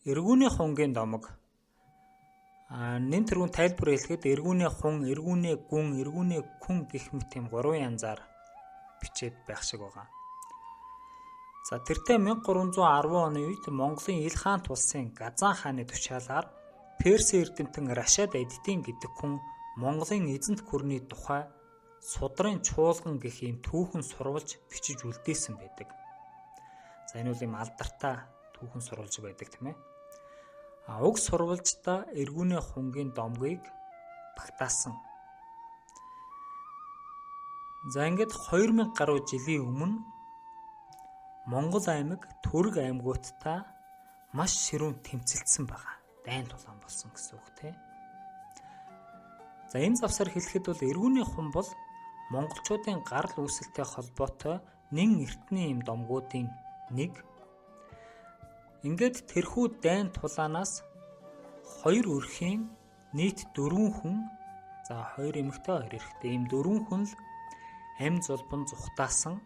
Эргүүний хунгийн домог. Нэн тэргүүн тайлбар хэлэхэд эргүүний хун, эргүүний гүн, эргүүний күн гэх мэт юм гурван янзаар бичээд байх шиг байгаа. За тэртээ 1310 оны үед Монголын Ил хаант улсын Газан хааны тушаалаар Персийн эрдэмтэн Рашид Эддин гэдэг хүн Монголын эзэнт гүрний тухай судрын чуулган гэх ийм түүхэн сурвалж бичиж үлдээсэн байдаг. За энэ бол ийм алдартай түүхэн сурвалж байдаг тийм ээ. А уг сурвалждаа эргүүний хунгийн домгийг багтаасан. За ингээд 2000 гаруй жилийн өмнө Монгол аймаг Түрэг аймагуудтай маш ширүүн тэмцэлдсэн байгаа. Дайн тулаан болсон гэсэн үг тийм. За энэ завсар хэлэхэд бол эргүүний хун бол монголчуудын гарал үүсэлтэй холбоотой нэн эртний юм домгуудын нэг. Ингээд тэрхүү дайн тулаанаас хоёр өрхийн нийт 4 хүн, за 2 эмэгтэй 2 эрэгтэй ийм 4 хүн л амь зулбан зүхтаасан.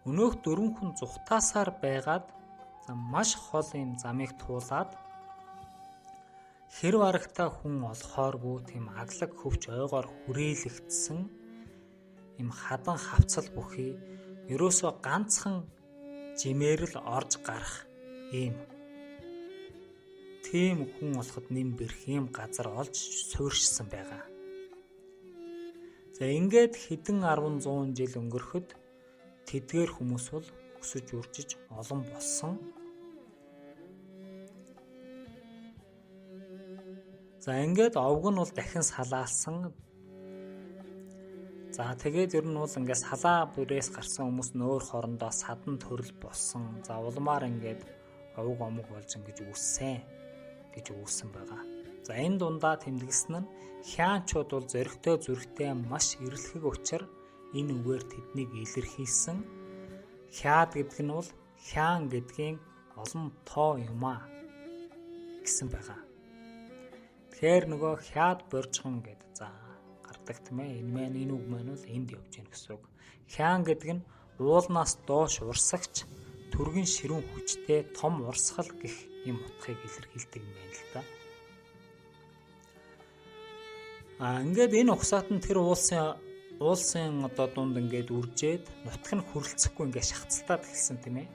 Өнөөх 4 хүн зүхтаасаар байгаад за маш хол ийм замыг туулаад хэр барагтаа хүн олохооргүй тийм аглаг хөвч ойгоор хүрээлэгдсэн ийм хадан хавцал бүхий ерөөсөө ганцхан жимээр л орж гарах ийм тийм хүн олоход нэм бэрх ийм газар олж суурьшсан байгаа. За ингээд хэдэн 10 100 жил өнгөрөхөд тэдгээр хүмүүс бол өсөж үржиж олон болсон. За ингээд овг нь бол дахин салаалсан. За тэгээд ер нь бол ингээд салаа бүрээс гарсан хүмүүс нөөр хоорондоо садан төрөл болсон. За улмаар ингээд овг омог болж ингэж үүссэн гэж үүссэн байгаа. За энэ дундаа тэмдэглэсэн нь хяанчууд бол зоригтой зүрхтэй маш эрэлхэг учир энэ үгээр тэднийг илэрхийлсэн. Хяад гэдэг нь бол хяан гэдгийн олон тоо юм а гэсэн байгаа. Тэгэхээр нөгөө хяад боржгон гэдэг за гардаг тийм ээ. Энэ маань энэ үг маань бол энд явж гин гэсэн үг. Хяан гэдэг нь уулнаас доош урсагч түргэн ширүүн хүчтэй том урсгал гэх юм утгыг илэрхийлдэг юм байна л да. А ингээд энэ угсаат нь тэр уулсын одоо дунд ингээд үржээд нутг нь хүрэлцэхгүй ингээд шахацлаад эхэлсэн тийм ээ.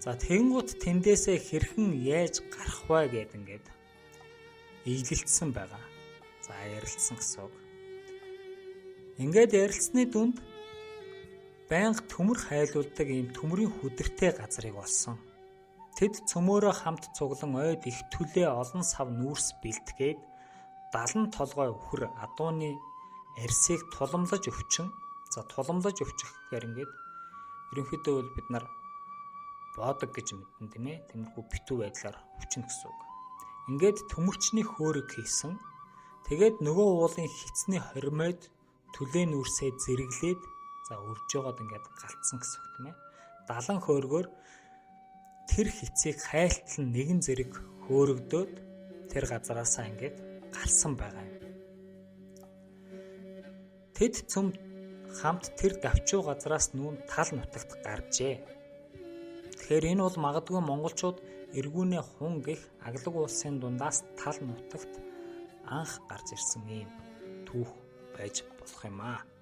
За тэгэнгүүт тэндээсээ хэрхэн яаж гарах вэ гэд ингээд эглэлцсэн байгаа. За ярилцсан гэсэн үг. Ингээд ярилцсны дүнд байнга төмөр хайлуулдаг ийм төмрийн хүдэртэй газрыг олсон. Тэд цөмөөрөө хамт цуглан ойд их түлээ олон сав нүүрс бэлтгээд 70 толгой үхэр адууны арьсыг туламлаж өвчин. За туламлаж өвчих гэхээр ингээд ерөнхийдөө бол бид нар боодог гэж мэднэ тийм ээ. Тиймэрхүү битүү байдлаар өвчин гэсэн үг. Ингээд төмөрчний хөөрөг хийсэн. Тэгээд нөгөө уулын хитсний хоримойд түлээ нүүрсээ зэрэглээд за өрж жоод ингээд галтсан гэсэн үг тийм ээ. 70 хөөргөөр тэр хитсийг хайлтал нэгэн зэрэг хөөрөгдөөд тэр газараасаа ингээд гарсан байгаа юм. Тэд цөм хамт тэр давчуу газраас нүүн тал нутагт гарчээ. Тэгэхээр энэ бол магадгүй монголчууд эргүүнээ хун гэх аглаг улсын дундаас тал нутагт анх гарч ирсэн ийм түүх байж болох юм аа.